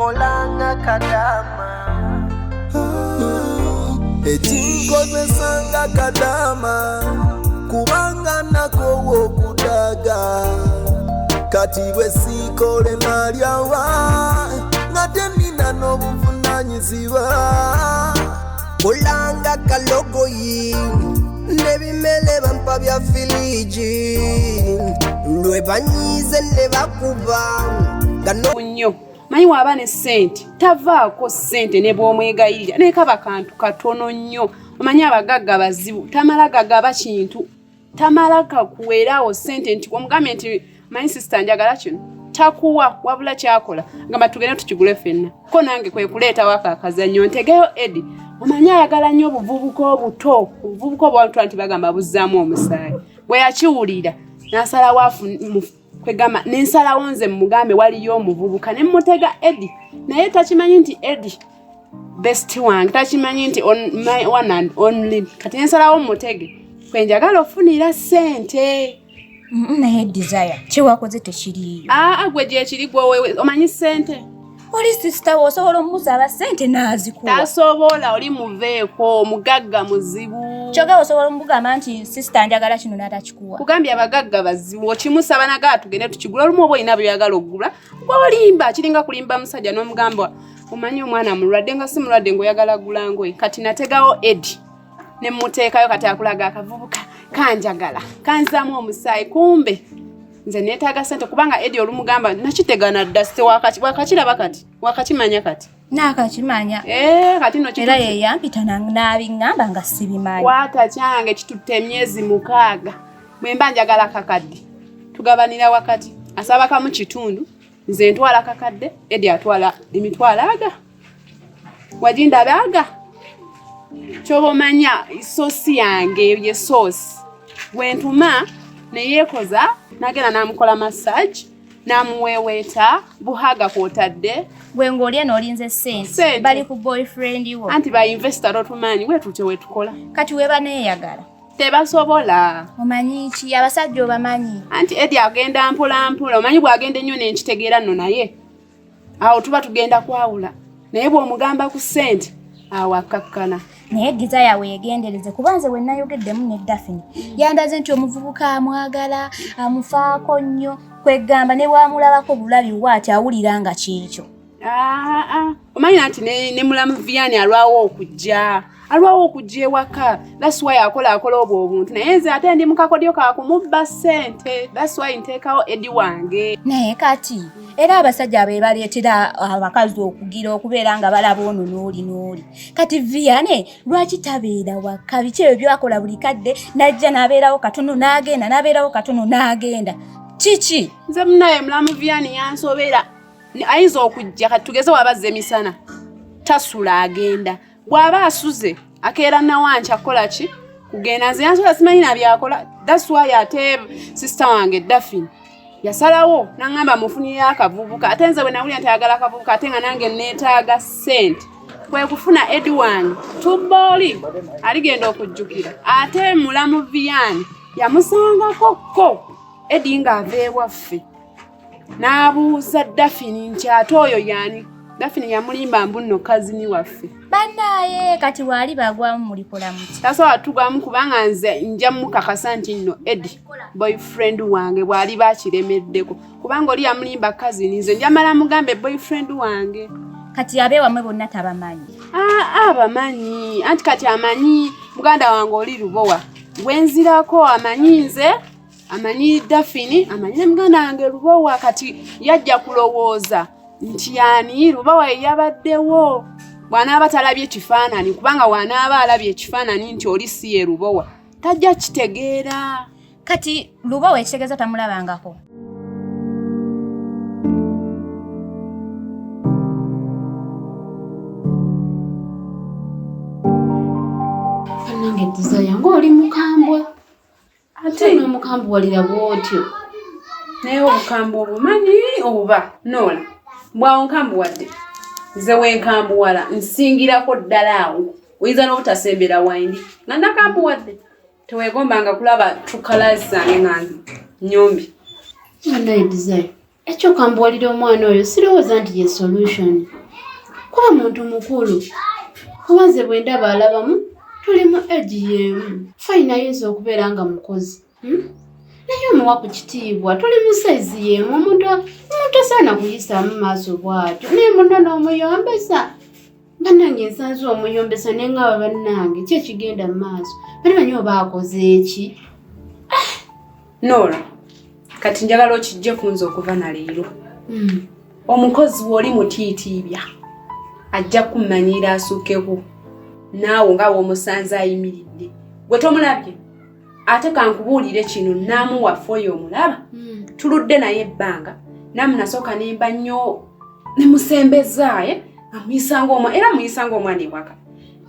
Nkolanga kadama. Ekinkozesa nga kadama kubanga nakowa okudaga kati bwe siikole nalyawa nga tenina n'obuvunanyizibwa. Nkolanga kalogoyi n'ebimele bampa bya filiji lwe banyiize ne bakuba nga no Nnyo manyi waaba ne ssente tavaako ssente ne bw'omwegayirira naye kaba kantu katono nnyo. Omanyi abagagga bazibu, tamala gagaba kintu, tamala kakuweeraawo ssente nti omugambe nti manyi sisita njagala kino, takuwa. Wabula kyakola gamba tugende tukigule ffenna. Ko nange kwe kuleetawo ako akazannyo ntegeyo Edi. Omanyi ayagala nnyo obuvubuka obuto, obuvubuka obwantwa nti bagamba buzzaamu omusaayi. Bwe yakiwulira n'asalawo kwegamba nensalawo nze mugambe waliyo omuvubuka ne mutega Edi, naye takimanyi nti Edi best wange, takimanyi nti on, my one and only. Kati nensalawo mutege kwenjagala ofunira ssente. Naye Desire, kyewakoze tekiriiyo. Aa, gwe gyekiri gwe omanyi ssente. Oli sisita wo, osobola omumusaba ssente n'azikuwa. Tasobola, oli muveeko, omugagga muzibu. Kyogera osobola omugamba nti sisita njagala kino n'atakikuwa. Kugambye abagagga bazibu, okimusaba nagaa tugende tukigula. Olumu oba olina byoyagala okugula, gweolimba, kiringa kulimba musajja n'omugamba omanyi omwana mulwadde nga si mulwadde ng'oyagala gula ngoye. Kati nategawo Edi ne muteekayo, kati akulaga akavubuka kanjagala kanzaamu omusaayi, kumbe nze neetaaga ssente kubanga Edi olumugamba nakitegana dda site wakakiraba kati wakakimanya kati. Naakakimanya. Eh, kati no era yeyampita n'abiŋŋamba nga sibimanyi. Kwata kyange kitutte emyezi 6. Bwe mba njagala kakadde tugabanira wakati, asaba kamu kitundu, nze ntwala kakadde, Edi atwala emitwalo aga wagindaba aga. Kyoba omanya soosi yange ye soosi bwentuma neyeekoza nagenda n'amukola massage n'amuweeweeta buhaga kwotadde. Gwe ng'oli eno olinze ssente. Ssente. Bali ku boyfriend wo. Anti ba investor otumanyi wetutyo wetukola. Kati weba neeyagala. Tebasobola. Omanyi ki, abasajja obamanyi. Anti Edi agenda mpola mpola, omanyi bw'agenda ennyo nenkitegeera nno, naye awo tuba tugenda kwawula, naye bw'omugamba ku ssente awo akkakkana. Naye Desire, weegendereze kuba nze we nayogeddemu ne Daphne yandaze nti omuvubuka amwagala, amufaako nnyo, kwegamba ne bwamulabako bulabi waati awulira nga kyekyo. Aa, omanyi nti ne mulamu Viani alwawo okujja ewaka. That's why akola obwo obuntu, naye nze ate ndi mukakodyo ka kumubba ssente. That's why nteekawo Edi wange. Naye kati era abasajja be baleetera abakazi okugira okubeera nga balaba ono n'oli n'oli. Kati Viane lwaki tabeera waka? Biki ebyo byakola buli kadde? Najja n'abeerawo katono n'agenda, n'abeerawo katono n'agenda, kiki? Nze munaye mulamu Viani yansobera. Ayinza okujja, kati tugeze wabazza emisana tasula, agenda. Bw'aba asuze akeera nawanki akola ki kugenda. Nze yansobola, simanyi nabyakola. That's why ate sister wange Daphine yasalawo naŋŋamba mufuniyo akavubuka. Ate nze bwe nawulira nti ayagala akavubuka ate nga nange neetaaga ssente, kwe kufuna Edi wange tubbooli aligenda okujjukira. Ate mulamu Viani yamusangako ko Edi ng'ava ewaffe n'abuuza Dafini nti ate oyo yaani? Dafini yamulimba mbu nno cousin waffe. Bannaaye, kati waali bagwamu mulikola muti? Tasobola tugwamu kubanga nze nja mukakasa nti nno Edi boyfriend wange. Bw'aliba akiremeddeko kubanga oli yamulimba cousin, nze njamala mugambe boyfriend wange. Kati abeewamwe bonna tabamanyi? Ah, abamanyi. Anti kati amanyi muganda wange oli Lubowa gwenzirako, amanyi nze, amanyi Dafini, amanyi ne muganda wange Lubowa. Kati yajja kulowooza nti yani Lubowa yeyabaddewo bw'anaaba talabye kifaananyi, kubanga bw'anaaba alabye ekifaananyi nti oli si ye Lubowa tajja kitegeera. Kati Lubowa ekitegeeza tamulabangako. Bannange, Desire, ng'oli mukambwe ate n'omukambuwalira bw'otyo. Naye obukambwe obumanyi oba noola bwawo nkambuwadde nze wenkambuwala nsingirako ddala awo oyinza n'obutasembera wayindi nga nakambuwadde. Teweegombanga kulaba true colours zange nga nyombi. Bannaye, Desire. Ekyokambuwalira omwana oyo sirowooza nti ye solution, kuba muntu mukulu. Kuba nze bwe ndaba alabamu tuli mu egi y'emu. Fayina ayinza okubeera nga mukozi, Naye omuwa ku kitiibwa, tuli mu sayizi y'emu. Omuntu asaana kuyisaamu maaso bw'atyo, naye munno n'omuyombesa. Bannange nsanze omuyombesa naye ngaba bannange ki ekigenda mu maaso? Bali manyi oba akoze eki? Nora, kati njagala okijje ku nze okuva na leero. Omukozi w'oli mutiitiibya ajja kummanyiira asukkeko naawe nga w'omusanze ayimiridde. Gwe tomulabye? Ate kankubuulire kino, Naamu waffe oyo omulaba, tuludde naye ebbanga. Naamu nasooka nemba nnyo ne musembezaaye, amuyisa ng'omwana, era amuyisa ng'omwana ewaka.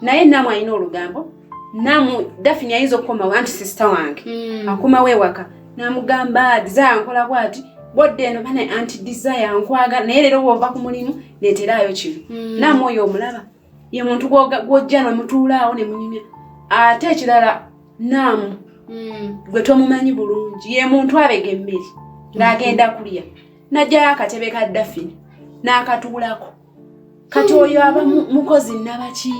Naye Naamu alina olugambo. Naamu Daphne ayinza okukomawo anti sisita wange akomawo ewaka n'amugamba Desire nkola bw'ati bodde eno bana anti Desire nkwagala, naye leero bw'ova ku mulimu leeteraayo kino. Naamu oyo omulaba ye muntu gw'ojja ne mutuulaawo ne munyumya. Ate ekirala, Naamu gwe tomumanyi bulungi, ye muntu abega emmere ng'agenda kulya n'ajjayo akatebe ka Daphne n'akatuulako. Kati oyo aba mukozi nnabaki?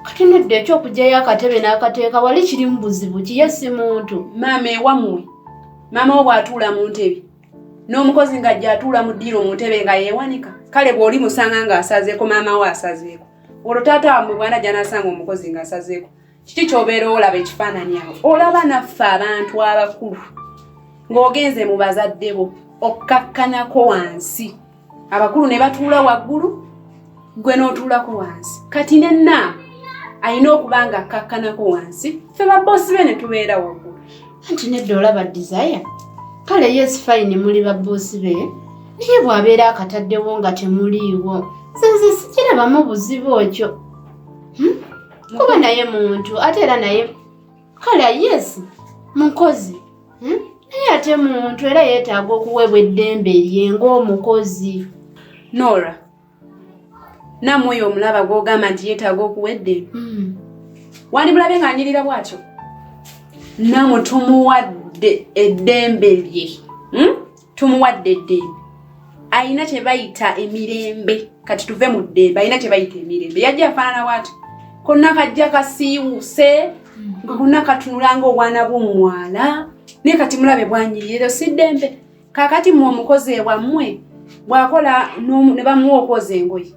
Kati nedda, ekyokugyayo akatebe n'akateeka wali kirimu buzibu ki? Ye si muntu? Maama ewammwe, maama wo bw'atuula mu ntebe n'omukozi ng'ajja atuula mu ddiiro mu ntebe nga yeewanika, kale bw'oli musanga ng'asazeeko, maama wo asazeeko, olwo taata wammwe bw'anajja n'asanga omukozi ng'asazeeko, kiki ky'obeera olaba ekifaananyi awo? Olaba naffe abantu abakulu ng'ogenze mu bazadde bo okkakkanako wansi, abakulu ne batuula waggulu, gwe n'otuulako wansi. Kati nenna alina okuba nga akkakkanako wansi, ffe babboosi be ne tubeera waggulu. Anti nedda, olaba Desire, kale yes fine, muli babboosi be, naye bw'abeera akataddewo nga temuliiwo, nze sikirabamu buzibu ekyo, Kuba naye muntu, ate era naye kale yes mukozi, Naye ate muntu era yeetaaga okuweebwa eddembe lye ng'omukozi. Nora, Naamu oyo omulaba gw'ogamba nti yeetaaga okuwa eddembe, wandimulabye ng'anyirira bw'atyo? Naamu tumuwadde eddembe lye, Tumuwadde eddembe, alina kye bayita emirembe. Kati tuve mu ddembe, alina kye bayita emirembe. Yajja afaanana bw'ati, konna kajja kasiiwuuse nga konna katunula ng'obwana bw'omwala, naye kati mulabe bwanyirira. Eryo si ddembe? Kaakati mmwe omukozi ewammwe bw'akola ne bamuwa okwoza engoye,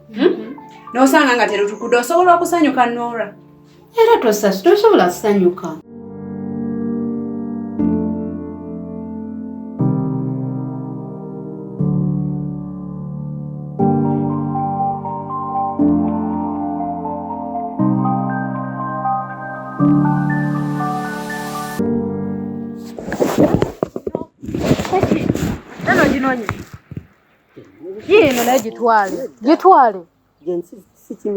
N'osanga nga terutukudde, osobola okusanyuka, Nora? Era tosobola kusanyuka. Eno ginonye yiino, naye gitwale, gitwale.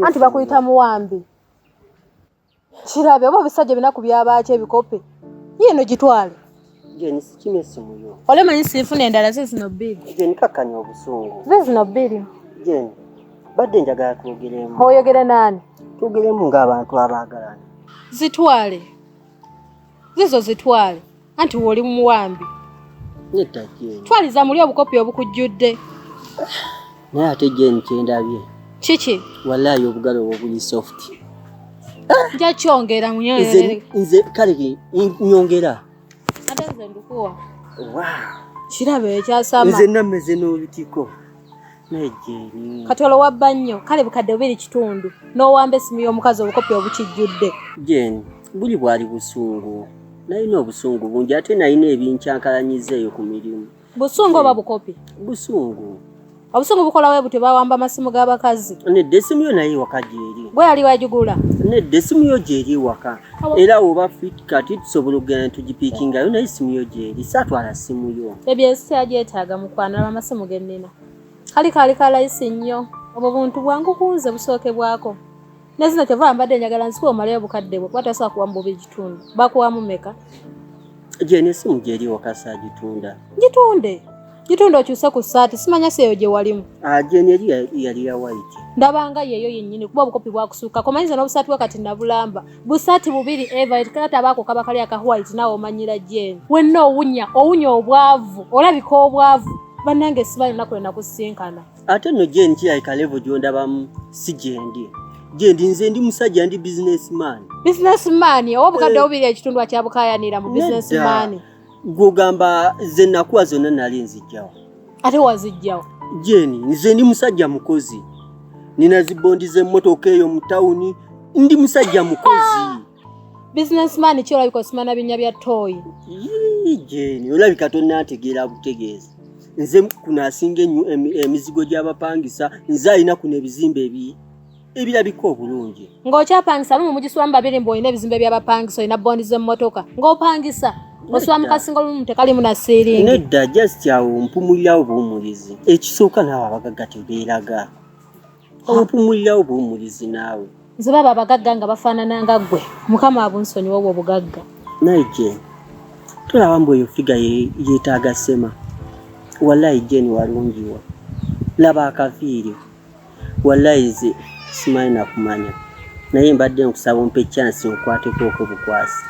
Anti bakuyita muwambi. Kirabe oba obisajja binaku byabaaki ebikope. Yiino gitwale. Jeni, sikimye essimu yo. Oli omanyi siifuna endala, zizino bbiri. Jeni, kakkanya obusungu. Zizino bbiri. Jeni, badde njagala twogeremu. Oyogere naani? Twogeremu ng'abantu abaagalana. Zitwale, zizo zitwale, anti wooli muwambi. Nedda Jeni. Twaliza muli obukopi obukujjudde. Naye ate Jeni, kyendabye, Kiki? Wallaayi obugalo obwo buli soft. Nja kyongera. Nze kale nyongera. Ate nze ndukuwa. Wow. Kirabe ekyasama. Nze nammeze n'olutiko, naye Jeni. Kati olwo wabba nnyo. Kale bukadde 2.5 n'owamba essimu y'omukazi, obukopi obukijjudde. Jeni, buli bwali busungu, nalina obusungu bungi, ate nalina ebinkyankalanyiza eyo ku mirimu. Busungu oba bukopi? Busungu. Obusungu bukola we butyo, bawamba amasimu g'abakazi. Nedda, essimu yo naye ewaka gyeri. Gwe yali wagigula? Nedda, essimu yo gyeri ewaka, era oba kati tusobola okugenda netugipiikingayo, naye essimu yo gyeri, saatwala ssimu yo. Ebyo ensi agyetaaga, mukwano. Laba amasimu ge nnina, kali kaali kalayisi nnyo. Obwo buntu bwangu kunze, busookebwako nezino. Kyova mbadde njagala nzikuwa omaleyo obukadde bwe, kuba tasobola kuwa mu 2.5. Bakuwamu meka? Gyene essimu gyeri ewaka, saagitunda. Gitunde, gitunde okyuse ku ssaati. Simanya si eyo gye walimu. Gyene eri yali ya white. Ndabanga yeeyo yennyini, kuba obukopi bwakusukkako. Omanyiza n'obusaati bwe kati nabulamba busaati bubiri eva katabaako kaba kali aka white. Naawe omanyira Jane, wenna owunya, owunya obwavu, olabika obwavu. Bannange simanyi lunaku lwe nakusisinkana. Ate nno Jane kirabika level gy'ondabamu si gyendi. Gyendi nze ndi musajja ndi business man. Business man oba obukadde obubiri ekitundu akyabukaayanira mu business man. Gw'ogamba ze nakuwa zonna nali nzijjawa. Ate wazijjawa? Jane nze ndi musajja mukozi. Nina zibondi z'emmotoka eyo mu tawuni ndi musajja mukozi. Businessman ki olabika osimana binnya bya ttooyi? Yii Jane olabika tonnantegeera butegeezi. Nze kuno asinga emizigo gy'abapangisa nze alina kuno ebizimbe ebirabika obulungi. Ng'okyapangisa lumu mugisulamu babiri mbu olina ebizimbe by'abapangisa olina bondi z'emmotoka ng'opangisa osula mu kasingo lumu tekalimu na siiringi. Nedda just awo mpumulirawo buwumulizi. Ekisooka naawe abagagga tebeeraga. Awo mpumulirawo buwumulizi naawe. Nze baba abagagga nga bafaanana nga ggwe Mukama abunsonyiwe obwo obugagga. Naye Jane tolaba mbu eyo figa yeetaaga ssema. Wallahi Jane walungiwa. Laba akaviiri. Wallahi nze simanyi nakumanya naye mbadde nkusaba ompe chance nkwateko oko bukwasi.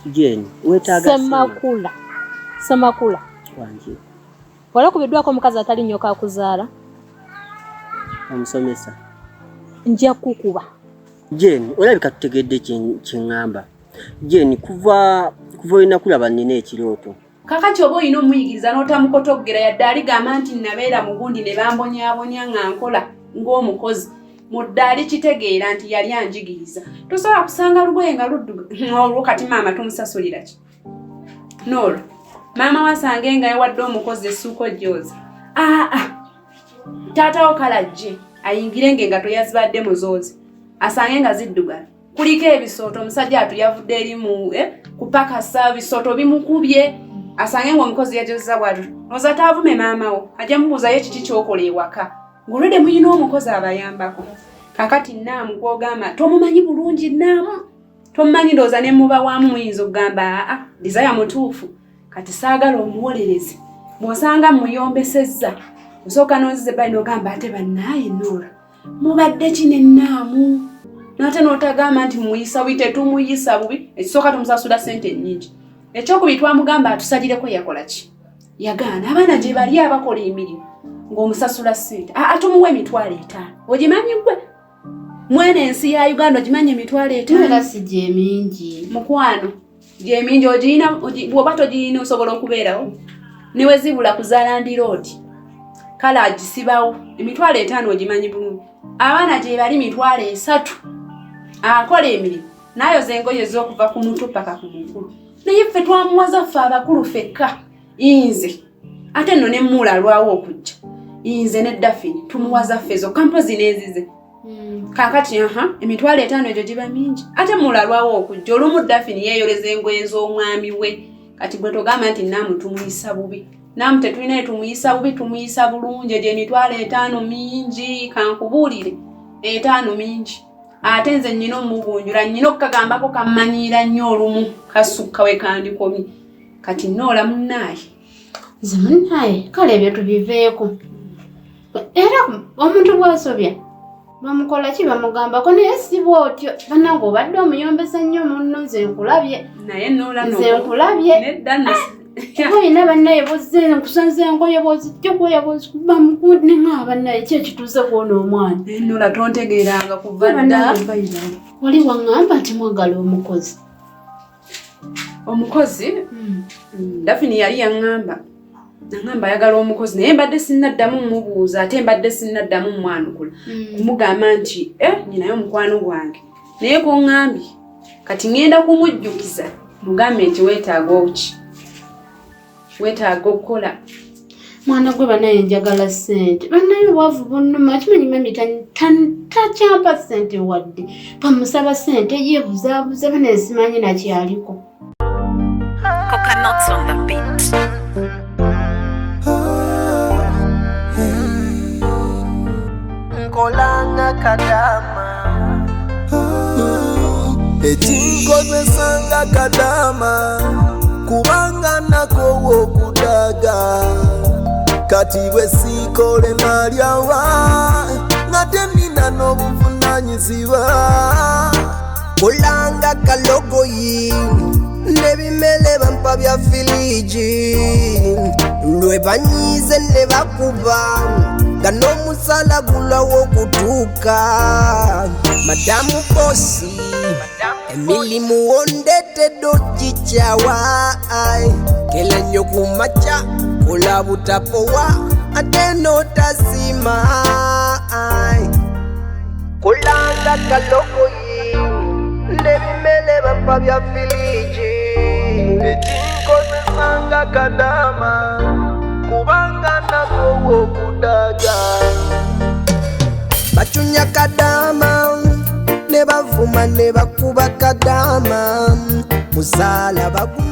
Jane weetaaga ssema. Ssemakula. Ssemakula. Wangi. Wali okubiddwako omukazi atali nnyoko akuzaala? Omusomesa. Nja kukuba. Jane olabika tutegedde kye ŋŋamba. Jane kuva olina kulaba nnina ekirooto. Kakati oba olina omuyigiriza n'otamukotoggera yadde aligamba nti nabeera mugundi ne bambonyaabonya nga nkola ng'omukozi. Mudde alikitegeera nti yali anjigiriza. Tosobola kusanga lugoye nga ludduga olwo kati maama tumusasulira ki? Nora, maama wasange nga yawadde omukozi essuuka ojjooza. Aa, taata wo kalajje ayingire ng'engatto yazibadde muzoozi asange nga ziddugala. Kuliko ebisooto omusajja atu yavudde eri mu kupakasa bisooto bimukubye asange ng'omukozi yajozza bw'atyo. Oza taavume maama wo ajja mubuuzayo kiki ky'okola ewaka. Ng'olwedde muyina omukozi abayambako. Kakati Naamu kw'ogamba tomumanyi bulungi Naamu. Tomumanyi ndowooza ne muba waamu muyinza okugamba aa Desire mutuufu. Kati saagala omuwolereze. Bw'osanga muyombesezza osooka n'onziza ebbali n'ogamba ate bannaaye Nora mubadde ki ne Naamu? N'ate n'otagamba nti muyisa bubi tetumuyisa bubi. Ekisooka tumusasula ssente nnyingi. Ekyokubiri twamugamba atusalireko yakola ki? Yagaana. Abaana gye bali abakola emirimu ng'omusasula ssente. Aa tumuwa 50,000. Ogimanyi ggwe? Mwene ensi ya Uganda ogimanyi 50,000? Era si gye mingi. Mukwano gye mingi ogiyina bw'oba togiyina osobola okubeerawo. Ne we zibula kuzaala ndiroodi. Kale agisibawo 50,000 ogimanyi bulungi. Abaana gye bali 30,000. Akola emirimu n'ayoza engoye ez'okuva ku muto paka ku mukulu. Naye ffe twamuwaza ffe abakulu ffekka. Nze ate nno ne Muula alwawo okujja. Nze ne Daphne tumuwaza ffe zokka mpozi n'ezize. Kaakati 50,000 egyo giba mingi. Ate Muula alwawo okujja olumu Daphne yeeyoleza engoye z'omwami we. Kati gwe togamba nti Naamu tumuyisa bubi. Naamu tetulina tumuyisa bubi, tumuyisa bulungi. Egyo 50,000 mingi, kankubuulire 5 mingi. Ate nze nnyina omugunjula, nnyina okukagambako kammanyiira nnyo olumu kasukka we kandikomye. Kati nnoola munnaaye. Nze munnaaye, kale ebyo tubiveeko. Era omuntu bw'asobya bamukola ki bamugambako naye si bw'otyo. Bannange obadde omuyombesa nnyo munno nze nkulabye. Naye nnoola nze nkulabye. Nedda nno. Kuba olina bannaye bozze nkusanze engoye bw'ozijja kwoya bw'ozikuba mukundi nga bannaye ki ekituuse kw'ono omwana. Nnoola tontegeeranga kuva dda. Wali waŋŋamba nti mwagala omukozi. Omukozi? Daphne yali yaŋŋamba. Naŋŋamba ayagala omukozi naye mbadde sinnaddamu mmubuuza ate mbadde sinnaddamu mmwanukula. Kumugamba nti nninayo omukwano gwange. Naye kuŋŋambye kati ŋŋenda kumujjukiza mugambe nti weetaaga oki? Weetaaga okukola. Mwana gwe bannaye njagala ssente. Bannaye obwavu bunnuma kimanyi mami takyampa ssente wadde. Bamusaba ssente yeebuzaabuza bannaye simanyi nakyaliko. Coconuts on the beat. Nkolanga kadama. Ekinkozesanga kadama kubanga nakowa okudaga. Kati bwe siikole nalyawa ngate nina n'obuvunaanyizibwa. Kolanga kalogoyi N'ebimere bampa bya filiji lwe banyiize ne bakuba nga n'omusala gulawo okutuuka. Madamu bosi emirimu wondetedde ogikyawa, kela nnyo ku makya kola butapowa ate n'otasiima. Kolanga kalogoyi n'ebimere bampa bya filiji ekinkozesanga kadama kubanga nakowa okudaga. Bacunya kadama ne bavuma ne bakuba kadama musaala bagu